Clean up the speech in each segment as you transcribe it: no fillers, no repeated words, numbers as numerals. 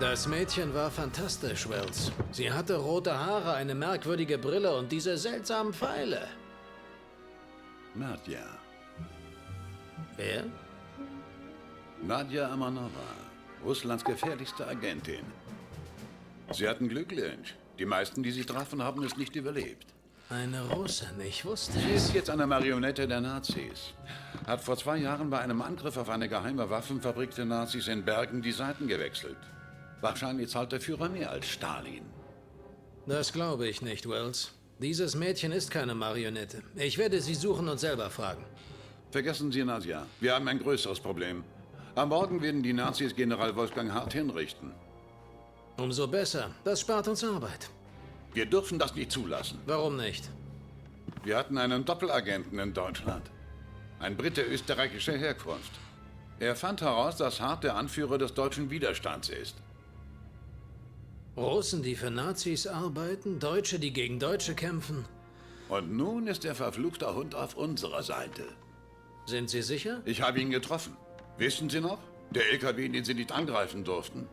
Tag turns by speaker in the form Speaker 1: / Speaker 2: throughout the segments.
Speaker 1: Das Mädchen war fantastisch, Wells. Sie hatte rote Haare, eine merkwürdige Brille und diese seltsamen Pfeile.
Speaker 2: Nadja.
Speaker 1: Wer?
Speaker 2: Nadja Amanova, Russlands gefährlichste Agentin. Sie hatten Glück, Lynch. Die meisten, die sie trafen, haben es nicht überlebt.
Speaker 1: Eine Russin, ich wusste
Speaker 2: Sie
Speaker 1: es.
Speaker 2: ist jetzt eine Marionette der Nazis. Hat vor 2 Jahren bei einem Angriff auf eine geheime Waffenfabrik der Nazis in Bergen die Seiten gewechselt. Wahrscheinlich zahlt der Führer mehr als Stalin.
Speaker 1: Das glaube ich nicht, Wells. Dieses Mädchen ist keine Marionette. Ich werde sie suchen und selber fragen.
Speaker 2: Vergessen Sie Nadja. Wir haben ein größeres Problem. Am Morgen werden die Nazis General Wolfgang Hardt hinrichten.
Speaker 1: Umso besser. Das spart uns Arbeit.
Speaker 2: Wir dürfen das nicht zulassen.
Speaker 1: Warum nicht?
Speaker 2: Wir hatten einen Doppelagenten in Deutschland. Ein Brite österreichischer Herkunft. Er fand heraus, dass Hardt der Anführer des deutschen Widerstands ist.
Speaker 1: Russen, die für Nazis arbeiten, Deutsche, die gegen Deutsche kämpfen.
Speaker 2: Und nun ist der verfluchte Hund auf unserer Seite.
Speaker 1: Sind Sie sicher?
Speaker 2: Ich habe ihn getroffen. Wissen Sie noch? Der LKW, den Sie nicht angreifen durften.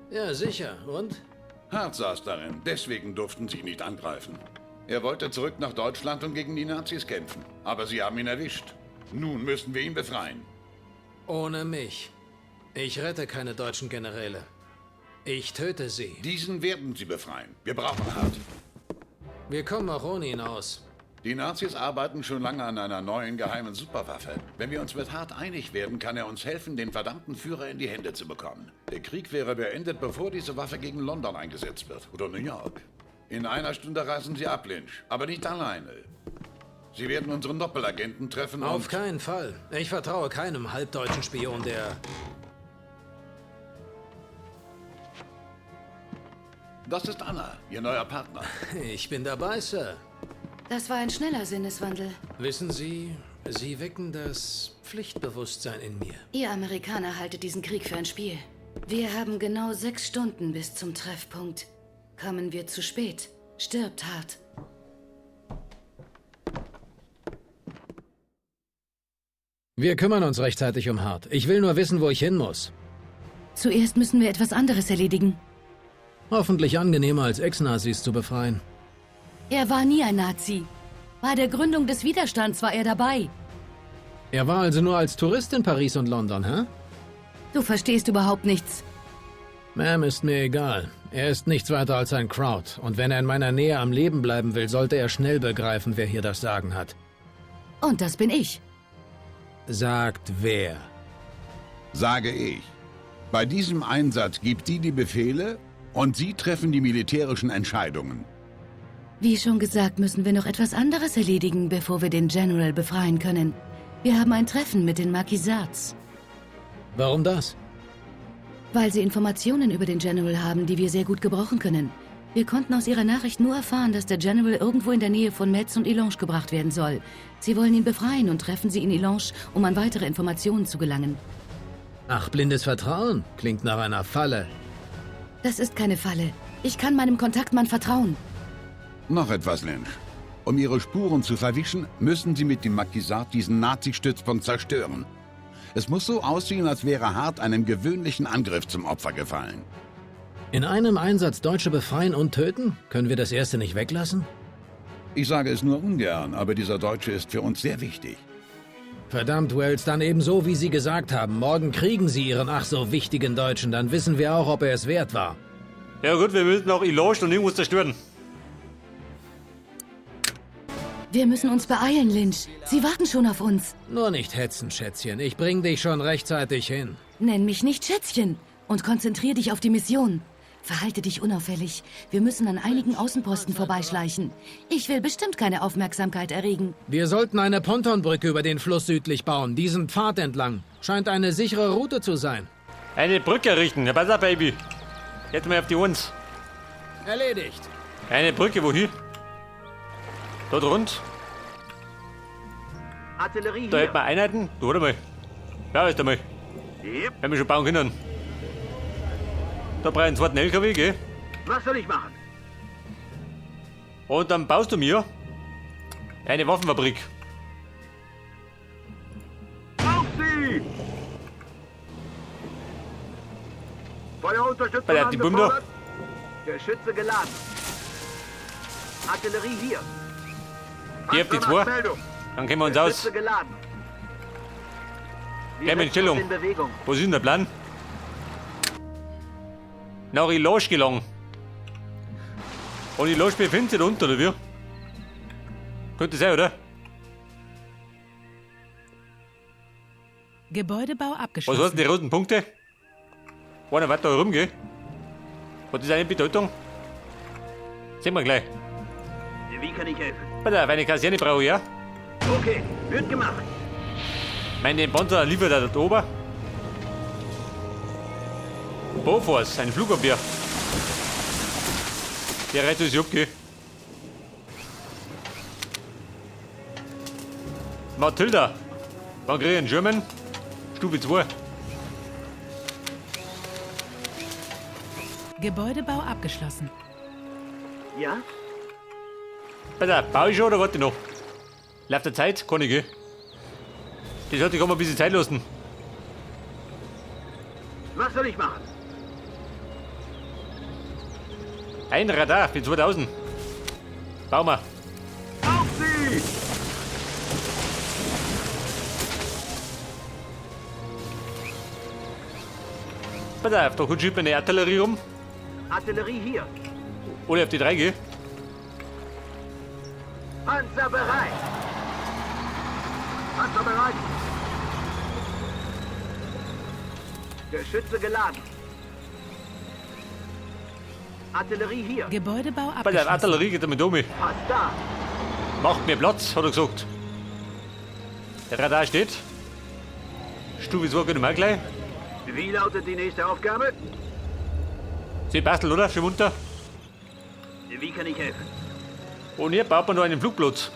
Speaker 1: Ja, sicher. Und?
Speaker 2: Hardt saß darin. Deswegen durften sie ihn nicht angreifen. Er wollte zurück nach Deutschland und gegen die Nazis kämpfen. Aber sie haben ihn erwischt. Nun müssen wir ihn befreien.
Speaker 1: Ohne mich. Ich rette keine deutschen Generäle. Ich töte sie.
Speaker 2: Diesen werden sie befreien. Wir brauchen Hardt.
Speaker 1: Wir kommen auch ohne ihn aus.
Speaker 2: Die Nazis arbeiten schon lange an einer neuen geheimen Superwaffe. Wenn wir uns mit Hardt einig werden, kann er uns helfen, den verdammten Führer in die Hände zu bekommen. Der Krieg wäre beendet, bevor diese Waffe gegen London eingesetzt wird. Oder New York. In einer Stunde reisen sie ab, Lynch. Aber nicht alleine. Sie werden unseren Doppelagenten treffen und...
Speaker 1: Auf keinen Fall. Ich vertraue keinem halbdeutschen Spion, der...
Speaker 2: Das ist Anna, Ihr neuer Partner.
Speaker 1: Ich bin dabei, Sir.
Speaker 3: Das war ein schneller Sinneswandel.
Speaker 1: Wissen Sie, Sie wecken das Pflichtbewusstsein in mir.
Speaker 3: Ihr Amerikaner haltet diesen Krieg für ein Spiel. Wir haben genau 6 Stunden bis zum Treffpunkt. Kommen wir zu spät, stirbt Hardt.
Speaker 1: Wir kümmern uns rechtzeitig um Hardt. Ich will nur wissen, wo ich hin muss.
Speaker 3: Zuerst müssen wir etwas anderes erledigen.
Speaker 1: Hoffentlich angenehmer als Ex-Nazis zu befreien.
Speaker 3: Er war nie ein Nazi. Bei der Gründung des Widerstands war er dabei.
Speaker 1: Er war also nur als Tourist in Paris und London, hä?
Speaker 3: Du verstehst überhaupt nichts.
Speaker 1: Ma'am, ist mir egal. Er ist nichts weiter als ein Kraut. Und wenn er in meiner Nähe am Leben bleiben will, sollte er schnell begreifen, wer hier das Sagen hat.
Speaker 3: Und das bin ich.
Speaker 1: Sagt wer?
Speaker 2: Sage ich. Bei diesem Einsatz gibt sie die Befehle und sie treffen die militärischen Entscheidungen.
Speaker 3: Wie schon gesagt, müssen wir noch etwas anderes erledigen, bevor wir den General befreien können. Wir haben ein Treffen mit den Maquisards.
Speaker 1: Warum das?
Speaker 3: Weil sie Informationen über den General haben, die wir sehr gut gebrauchen können. Wir konnten aus ihrer Nachricht nur erfahren, dass der General irgendwo in der Nähe von Metz und Illange gebracht werden soll. Sie wollen ihn befreien und treffen sie in Illange, um an weitere Informationen zu gelangen.
Speaker 1: Ach, blindes Vertrauen? Klingt nach einer Falle.
Speaker 3: Das ist keine Falle. Ich kann meinem Kontaktmann vertrauen.
Speaker 2: Noch etwas, Lynch. Um ihre Spuren zu verwischen, müssen sie mit dem Maquisard diesen Nazi-Stützpunkt zerstören. Es muss so aussehen, als wäre Hardt einem gewöhnlichen Angriff zum Opfer gefallen.
Speaker 1: In einem Einsatz Deutsche befreien und töten? Können wir das erste nicht weglassen?
Speaker 2: Ich sage es nur ungern, aber dieser Deutsche ist für uns sehr wichtig.
Speaker 1: Verdammt, Wells, dann eben so, wie Sie gesagt haben. Morgen kriegen Sie Ihren ach so wichtigen Deutschen, dann wissen wir auch, ob er es wert war.
Speaker 4: Ja gut, wir müssen auch Illange und irgendwo zerstören.
Speaker 3: Wir müssen uns beeilen, Lynch. Sie warten schon auf uns.
Speaker 1: Nur nicht hetzen, Schätzchen. Ich bring dich schon rechtzeitig hin.
Speaker 3: Nenn mich nicht Schätzchen und konzentrier dich auf die Mission. Verhalte dich unauffällig. Wir müssen an einigen Außenposten vorbeischleichen. Ich will bestimmt keine Aufmerksamkeit erregen.
Speaker 1: Wir sollten eine Pontonbrücke über den Fluss südlich bauen, diesen Pfad entlang. Scheint eine sichere Route zu sein.
Speaker 4: Eine Brücke errichten. Ja, pass auf, Baby. Jetzt mal auf die uns.
Speaker 1: Erledigt.
Speaker 4: Eine Brücke, wohin? Dort rund.
Speaker 5: Artillerie
Speaker 4: Da
Speaker 5: hier.
Speaker 4: hätten wir Einheiten. Du, warte mal. Ja, ist einmal.
Speaker 5: Yep.
Speaker 4: Werden wir schon bauen können. Da brauche ich einen zweiten LKW, gell?
Speaker 5: Was soll ich machen?
Speaker 4: Und dann baust du mir eine Waffenfabrik.
Speaker 5: Auf sie! Feuerunterstützung
Speaker 4: Bei der die Bum da.
Speaker 5: angefordert. Geschütze geladen. Artillerie hier.
Speaker 4: Die auf die
Speaker 5: Panzer
Speaker 4: 2.
Speaker 5: macht Meldung.
Speaker 4: Dann kennen wir uns aus.
Speaker 5: Geschütze geladen. Wir
Speaker 4: Gleich mit
Speaker 5: setzen
Speaker 4: Stellung.
Speaker 5: uns in Bewegung.
Speaker 4: Was ist denn der Plan? Nach Ilosch gelangen. Und Ilosch befindet sich da unten, oder wie? Könnte sein, oder?
Speaker 6: Gebäudebau
Speaker 4: Was
Speaker 6: abgeschlossen.
Speaker 4: heißen die roten Punkte? Einer weiter herum, gell? Hat das eine Bedeutung? Sehen wir gleich.
Speaker 5: Wie kann ich helfen?
Speaker 4: Pass auf, eine Kaserne brauche ich, ja?
Speaker 5: Okay, wird gemacht.
Speaker 4: Meine Panzer liefert er da oben. Bofors, ein Flugabwehr. Der reiht uns ab, gell? Mathilda. Wann krieg ich einen German? Stufe 2.
Speaker 6: Gebäudebau abgeschlossen.
Speaker 5: Ja?
Speaker 4: Pass auf, baue ich schon oder warte ich noch? Läuft der Zeit? Kann ich, gell? Die sollte ich auch mal ein bisschen Zeit lassen.
Speaker 5: Was soll ich machen?
Speaker 4: Ein Radar für 2000. Bauen wir.
Speaker 5: Auf sie!
Speaker 4: Pass auf, da kommt schon eine Artillerie rum.
Speaker 5: Artillerie hier.
Speaker 4: Oder auf die 3, gell?
Speaker 5: Panzer bereit. Panzer bereit. Geschütze geladen. Artillerie hier.
Speaker 6: Gebäudebau
Speaker 4: Pass auf,
Speaker 6: abgeschlossen.
Speaker 4: Artillerie geht damit um.
Speaker 5: Passt da.
Speaker 4: Macht mir Platz, hat er gesagt. Der Radar steht. Stufe 2 können wir auch gleich.
Speaker 5: Wie lautet die nächste Aufgabe?
Speaker 4: Sie basteln, oder? Schön munter.
Speaker 5: Wie kann ich helfen?
Speaker 4: Und hier baut man noch einen Flugplatz.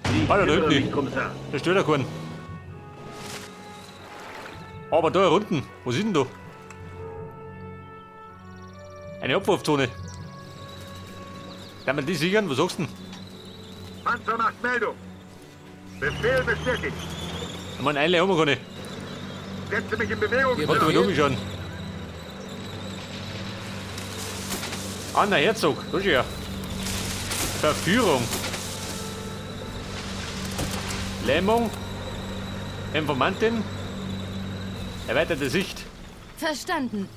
Speaker 5: Ich
Speaker 4: Hallo, da
Speaker 5: kümmere
Speaker 4: hinten.
Speaker 5: mich drum, Sir.
Speaker 4: Da stört er keinen. Aber da unten, was ist denn da? Eine Abwurfzone. Kann man die sichern? Was sagst du denn?
Speaker 5: Panzer macht Meldung. Befehl bestätigt.
Speaker 4: Ich meine, eine haben wir keine.
Speaker 5: Setze mich in Bewegung.
Speaker 1: Ihr
Speaker 4: Warte mal,
Speaker 1: Befehl?
Speaker 4: umschauen. Anna Herzog, das ist ja. Verführung. Lähmung. Informantin. Erweiterte Sicht.
Speaker 3: Verstanden.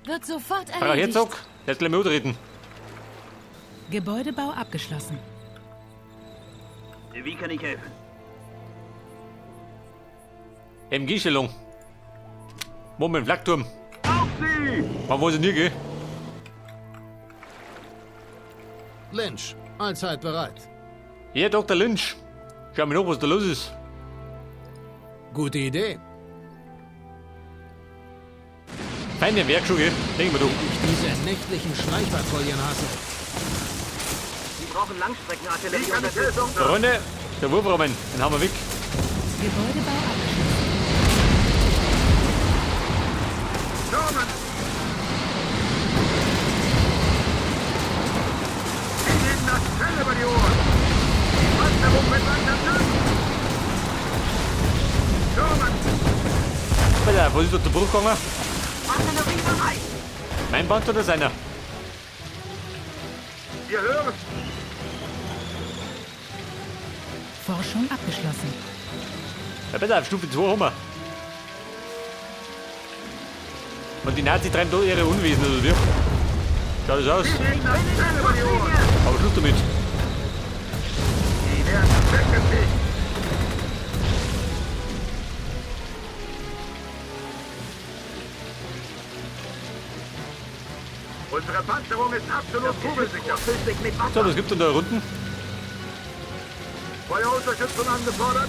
Speaker 3: Wird sofort
Speaker 4: Frau
Speaker 3: erledigt.
Speaker 4: Herzog, jetzt gleich mal reden.
Speaker 6: Gebäudebau abgeschlossen.
Speaker 5: Wie kann ich helfen?
Speaker 4: MG-Stellung. Moment, Flakturm.
Speaker 5: Auf sie!
Speaker 4: Man weiß nie, gell?
Speaker 1: Lynch, allzeit bereit.
Speaker 4: Ja, Dr. Lynch. Schau mir noch, was da los ist.
Speaker 1: Gute Idee.
Speaker 4: Feine Werk schon, gell? Denk mal du.
Speaker 1: Ich diese nächtlichen Schleichpatrouillen hasse.
Speaker 5: Sie brauchen Langstreckenartillerie-Unterstützung.
Speaker 4: Freunde, der Wurfrahmen, den haben wir weg.
Speaker 6: Gebäudebau abgeschlossen.
Speaker 5: Stürmen! Sie nehmen das Fell über die Ohren! Die Panzerung wird langsam dünn! Stürmen!
Speaker 4: Pass auf, was ist da zu Bruch gegangen?
Speaker 5: Artillerie bereit!
Speaker 4: Mein Band oder seiner?
Speaker 5: Wir hören!
Speaker 6: Forschung abgeschlossen.
Speaker 4: Ja, pass auf, Stufe 2 haben wir. Und die Nazis treiben da ihre Unwesen, oder wie? Schaut das aus?
Speaker 5: Sie nehmen das Fell über die Ohren!
Speaker 4: Aber Schluss damit.
Speaker 5: Sie werden weggefegt! Unsere Panzerung ist absolut kugelsicher. Mit Wasser.
Speaker 4: So, was gibt's denn da unten?
Speaker 5: Feuerunterstützung angefordert.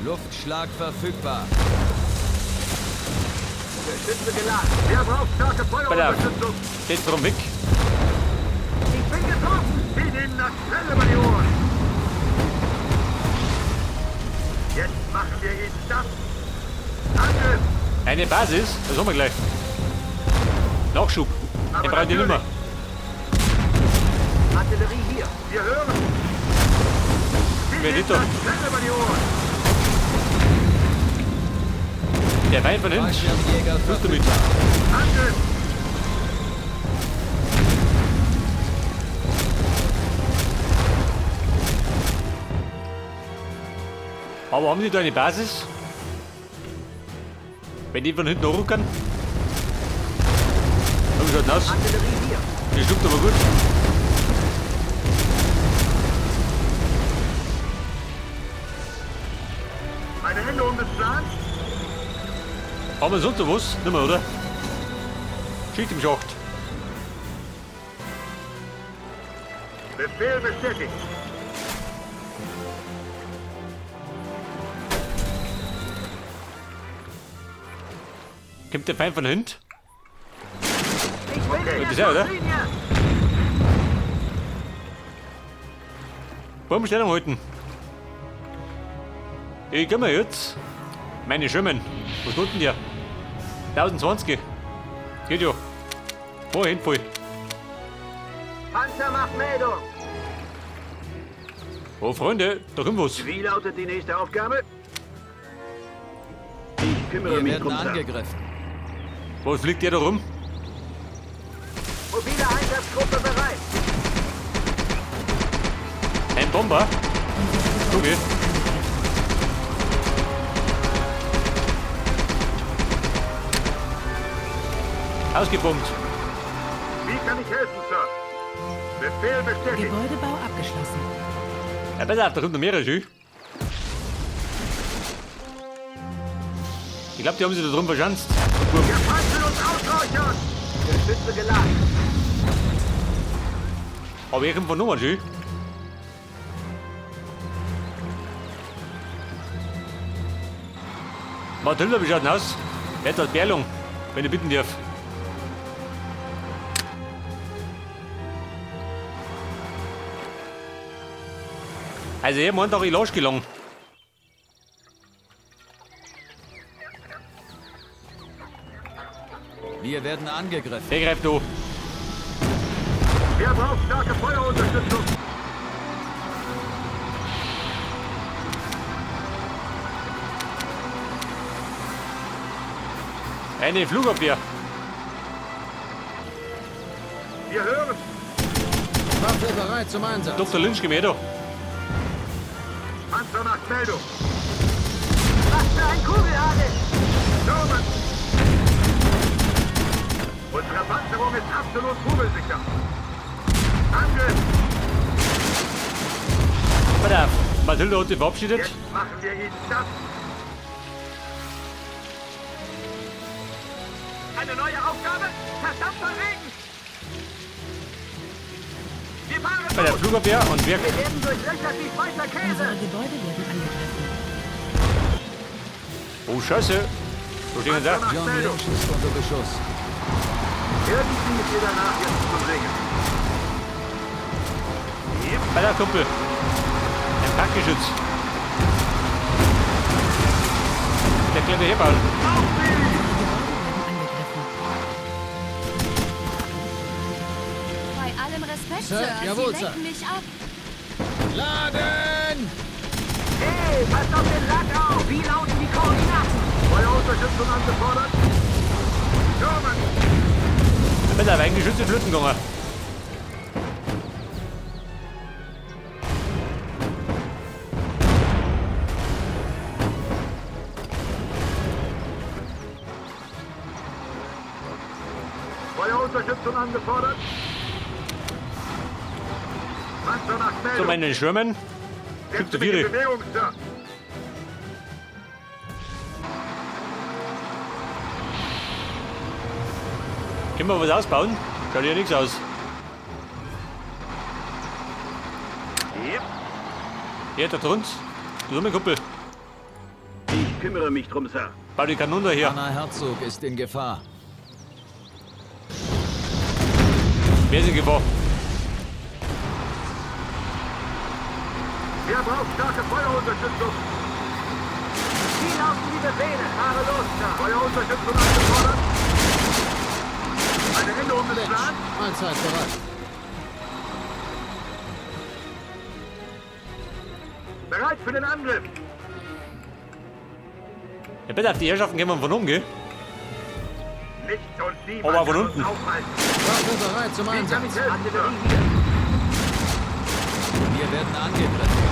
Speaker 7: Luftschlag verfügbar.
Speaker 5: Geschütze geladen. Wer braucht starke Feuerunterstützung?
Speaker 4: Steht drum weg.
Speaker 5: Ich bin getroffen. Sie nehmen das Fell über die Ohren. Jetzt machen wir ihnen das. Angriff.
Speaker 4: Eine Basis, das haben wir gleich. Nachschub. Den
Speaker 5: Aber
Speaker 4: brauche ich nicht mehr.
Speaker 5: natürlich. Artillerie hier. Wir hören.
Speaker 4: Wer
Speaker 5: Ihnen
Speaker 4: nicht da?
Speaker 5: das Fell über die Ohren.
Speaker 4: Der Feind von hinten.
Speaker 7: Fallschirmjäger
Speaker 4: Schluss damit.
Speaker 7: verfügbar.
Speaker 5: Angriff.
Speaker 4: Aber haben die da eine Basis? Wenn die von hinten hochruckern? Wie schaut denn aus?
Speaker 5: Artillerie hier.
Speaker 4: Die schluckt aber gut.
Speaker 5: Eine Änderung des Plans?
Speaker 4: Haben wir sonst noch was? Nicht mehr, oder? Schicht im Schacht.
Speaker 5: Befehl bestätigt.
Speaker 4: Kommt der Feind von hinten?
Speaker 5: Ich bin in
Speaker 4: Das ist
Speaker 5: der
Speaker 4: er, oder?
Speaker 5: Schusslinie.
Speaker 4: Bombenstellung halten. Ich geh mal jetzt. Meine Schirmen. Was tut denn der? 1020. Geht ja. Wohin voll?
Speaker 5: Panzer macht Meldung.
Speaker 4: Oh Freunde, da kommt was.
Speaker 5: Wie lautet die nächste Aufgabe? Ich kümmere
Speaker 7: Wir
Speaker 5: mich
Speaker 7: werden
Speaker 5: drum, Sir.
Speaker 7: angegriffen.
Speaker 4: Was fliegt der da rum?
Speaker 5: Mobile Einsatzgruppe bereit.
Speaker 4: Ein Bomber? Okay. Ausgebombt.
Speaker 5: Wie kann ich helfen, Sir? Befehl bestätigt.
Speaker 6: Gebäudebau abgeschlossen.
Speaker 4: Ja, pass auf, da kommt noch mehrere, schön. Ich glaube, die haben sich da drum verschanzt.
Speaker 5: Der Feind will uns ausräuchern. Geschütze geladen.
Speaker 4: Aber er kommt von Nummern, schön. Mathilda, wie schaut denn aus? Wer hat das Berlung, wenn ich bitten darf? Also, er meint auch, ich lasch gelangen.
Speaker 7: Wir werden angegriffen.
Speaker 4: Der greift an.
Speaker 5: Wer braucht starke Feuerunterstützung?
Speaker 4: Eine Flugabwehr.
Speaker 5: Wir hören.
Speaker 1: Waffe bereit zum Einsatz.
Speaker 4: Dr. Lynch, geh mir da.
Speaker 5: Panzer macht Meldung. Was für ein Kugelhagel! Stürmen! Unsere Panzerung ist absolut kugelsicher. Angriff!
Speaker 4: Pass auf, Mathilda hat sich verabschiedet.
Speaker 5: Jetzt machen wir ihnen das. Eine neue Aufgabe? Verdammter Regen! Wir fahren
Speaker 4: Bei der
Speaker 5: los!
Speaker 4: Flugabwehr und wer
Speaker 5: Wir werden durchlöchert wie Schweizer Käse!
Speaker 6: Unsere Gebäude werden angegriffen.
Speaker 4: Oh, Scheiße. Wo stehen denn da?
Speaker 5: Panzer macht
Speaker 7: John
Speaker 5: Meldung.
Speaker 7: Lynch ist unter Beschuss.
Speaker 5: Irgendwie ist ihr danach jetzt zu singen.
Speaker 4: Bei der Kumpel. Ein Packgeschütz. Der kleine herbauen.
Speaker 5: Auf sie!
Speaker 6: Gebäude werden angegriffen.
Speaker 3: Bei allem Respekt,
Speaker 1: Sir,
Speaker 3: Sir,
Speaker 1: jawohl,
Speaker 3: Sie
Speaker 1: Sir.
Speaker 3: lenken mich ab.
Speaker 1: Laden!
Speaker 5: Hey, passt auf den Lack auf! Wie lauten die Koordinaten? Feuerunterstützung angefordert. Stürmen!
Speaker 4: Pass auf, ein Geschütz ist flöten gegangen.
Speaker 5: Feuerunterstützung angefordert. Panzer macht
Speaker 4: Zu
Speaker 5: Meldung.
Speaker 4: meinen Schirmen.
Speaker 5: Setze
Speaker 4: zu
Speaker 5: mich in
Speaker 4: Viere.
Speaker 5: Bewegung, Sir.
Speaker 4: Können wir was ausbauen? Schaut ja nichts aus.
Speaker 5: Yep.
Speaker 4: Hier, da drunten. Du dumme Kumpel.
Speaker 5: Ich kümmere mich drum, Sir.
Speaker 4: Bau die Kanone hier.
Speaker 7: Anna Herzog ist in Gefahr.
Speaker 4: Wer ist in Gefahr?
Speaker 5: Wer braucht starke Feuerunterstützung? Wie lauten die Befehle? Fahre los, Sir. Feuerunterstützung angefordert. Eine Änderung des
Speaker 1: Lynch,
Speaker 5: Plans?
Speaker 1: allzeit bereit.
Speaker 5: Bereit für den Angriff.
Speaker 4: Ja, bitte, auf die Herrschaften gehen wir von oben, gell?
Speaker 5: Nichts und niemand
Speaker 4: Aber von
Speaker 5: kann uns
Speaker 4: unten.
Speaker 5: aufhalten.
Speaker 1: Waffe bereit zum
Speaker 5: Wie kann
Speaker 1: Einsatz.
Speaker 5: ich helfen, Sir?
Speaker 7: Wir werden angegriffen.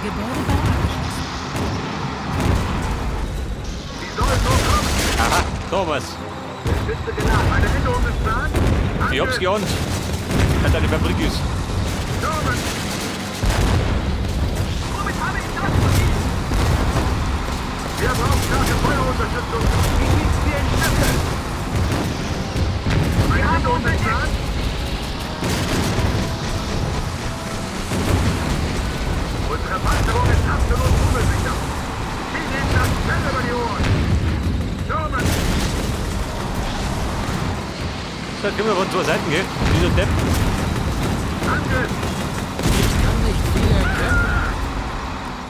Speaker 6: Gebäudebau abgeschlossen.
Speaker 5: Sie sollen nur kommen.
Speaker 4: Aha, Thomas.
Speaker 5: Geschütze geladen. Eine Änderung des Plans?
Speaker 4: Ich hab's
Speaker 5: Angriff.
Speaker 4: geahnt. Dass eine Fabrik ist.
Speaker 5: Stürmen. Womit habe ich das verdient? Wir brauchen starke Feuerunterstützung. Die schießen wir in Stücke. Eine Änderung des Plans? Unsere Panzerung ist absolut kugelsicher. Zieh ihnen das Fell über die Ohren. Stürmen.
Speaker 4: So, jetzt kommen wir von zwei Seiten, gell? Dieser Depp.
Speaker 5: Angriff.
Speaker 1: Ich kann nicht viel erkennen.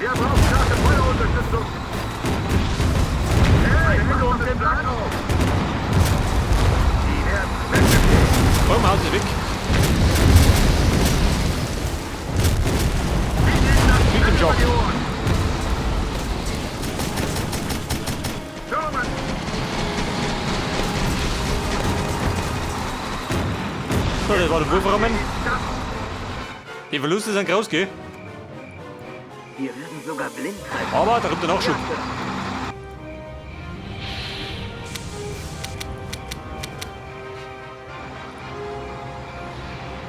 Speaker 5: Wir brauchen starke Feuerunterstützung. Hey, mach auf den Plan auf. Die werden weggefegt.
Speaker 4: Komm, Haus ist weg.
Speaker 5: Zieh ihnen das
Speaker 4: Liegt im
Speaker 5: Fell über
Speaker 4: Schacht.
Speaker 5: die Ohren. Stürmen.
Speaker 4: So, das war der Wurfrahmen. Die Verluste sind groß, gell?
Speaker 5: Wir werden sogar blind treffen.
Speaker 4: Aber da kommt der Nachschub.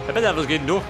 Speaker 4: Ja, bitte, was geht denn da?